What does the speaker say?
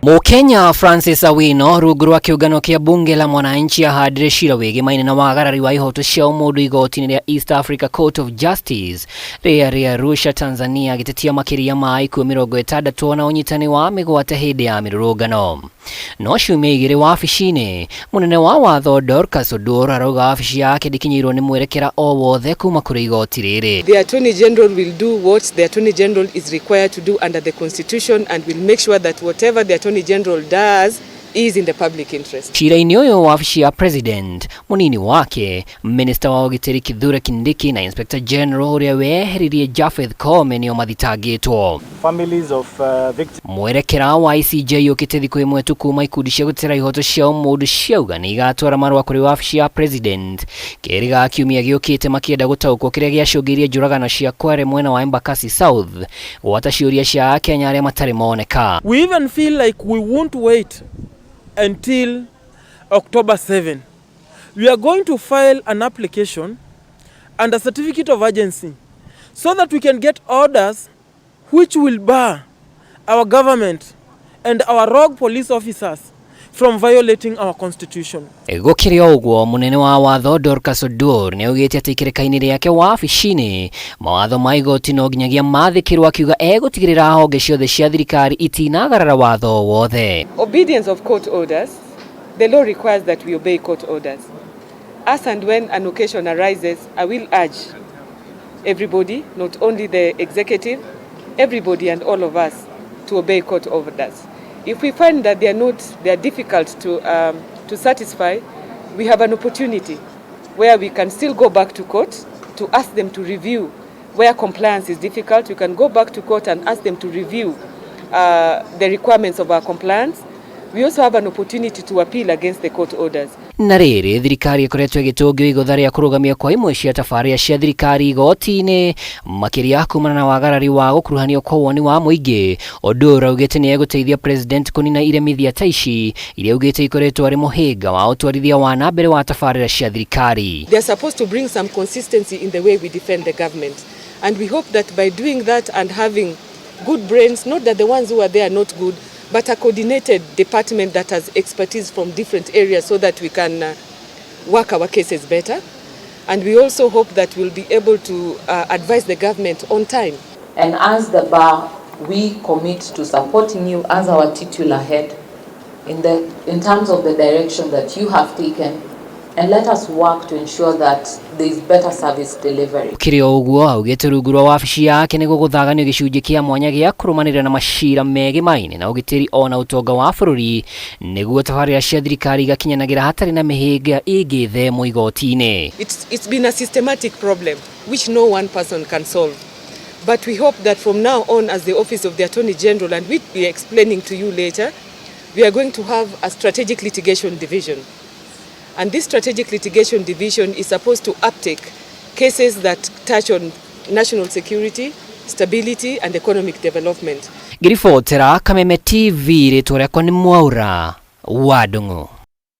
Mũkenya Francis Awino rungu rwa kĩũngano kĩa bunge la mwananchi ahandire cira wĩgĩmaine na wagarari wa ihoto cia ũmũndũ igoti-inĩ rĩa East Africa Court of Justice rĩa rĩa Arusha, Tanzania, agĩtetia makĩria ma ikuũ 60 na ũnyitani wa mĩgwate hĩndĩ ya mĩrũrũngano. No ciumia 2 wabici-inĩ, mũnene wa watho Dorcas Oduor arauga wabici yake ndĩkinyĩirwo nĩ mwerekera o wothe kuma kũrĩ igoti rĩrĩ. The Attorney General will do what the Attorney General is required to do under the Constitution and will make sure that whatever the Attorney General does is in the public interest. Cira-inĩ ũyũ wabici ya President, mũnini wake, Minister wa ũgitĩri Kithure Kindiki na Inspector General ũrĩa weheririe Japheth Koome nĩo mathitangĩtwo. Families of victims. Mwerekera wa ICJ ũkĩte thikũ ĩmwe tu kuma ikundi cia gũtetera ihoto cia ũmũndũ ciauga nĩ igatwara marũa kũrĩ wabici ya President kerĩ ga kiumia gĩũkĩte makĩenda gũtaũkwo kĩrĩa gĩacũngĩrĩirie njũragano cia Kware mwena wa Embakasi South gwata ciũria cia Akenya arĩa matarĩ moneka. We even feel like we won't wait until October 7. We are going to file an application and a certificate of urgency so that we can get orders which will bar our government and our rogue police officers from violating our constitution. Gũkĩrĩ o ũguo, mũnene wa watho Dorcas Oduor nĩ augĩte atĩ ikereka-inĩ rĩake wabici-inĩ mawatho ma igoti no nginyagia mathĩkĩrwo, akiuga egũtigĩrĩra honge ciothe cia thirikari itinagarara watho o wothe. Obedience of court orders, the law requires that we obey court orders. As and when an occasion arises, I will urge everybody, not only the executive, everybody and all of us to obey court orders. If we find that they are not, they are difficult to satisfy, we have an opportunity where we can still go back to court to ask them to review where compliance is difficult. We can go back to court and ask them to review the requirements of our compliance. We also have an opportunity to appeal against the court orders. Na rĩrĩ, thirikari ĩkoretwo ĩgĩtũngio igũtha rĩa kũrũgamia kwa imwe cia tabarĩra cia thirikari igoti-inĩ, makĩria kumana na wagarari wa gũkuruhanio kwa woni wa mũingĩ. Ũndũ ũyũ augĩte nĩ egũteithia president kũnina iremithia ta ici iria augĩte ikoretwo arĩ mũhĩnga wa ũtwarithia wa na mbere wa tabarĩra cia thirikari. They are supposed to bring some consistency in the way we defend the government. And we hope that by doing that and having good brains, not that the ones who are there are not good, but a coordinated department that has expertise from different areas so that we can work our cases better. And we also hope that we'll be able to advise the government on time. And as the bar, we commit to supporting you as our titular head in terms of the direction that you have taken, and let us work to ensure that there is better service delivery. Gũkĩrĩ o ũguo, augĩte rungu rwa wabici yake nĩ gũgũthaganio gĩcunjĩ kĩa mwanya gĩa kũrũmanĩrĩra na macira megĩmaine na ũgitĩri ona ũtonga wa bũrũri, nĩguo tabarĩra cia thirikari igakinyanagĩra hatarĩ na mĩhĩnga ĩngĩthemwo igoti-inĩ. It's been a systematic problem which no one person can solve. But we hope that from now on, as the Office of the Attorney General, and we'll be explaining to you later, we are going to have a strategic litigation division. And this strategic litigation division is supposed to uptake cases that touch on national security, stability, and economic development. Ngĩribotera Kameme TV, rĩtwa rĩakwa nĩ Mwaura wa Ndung'u.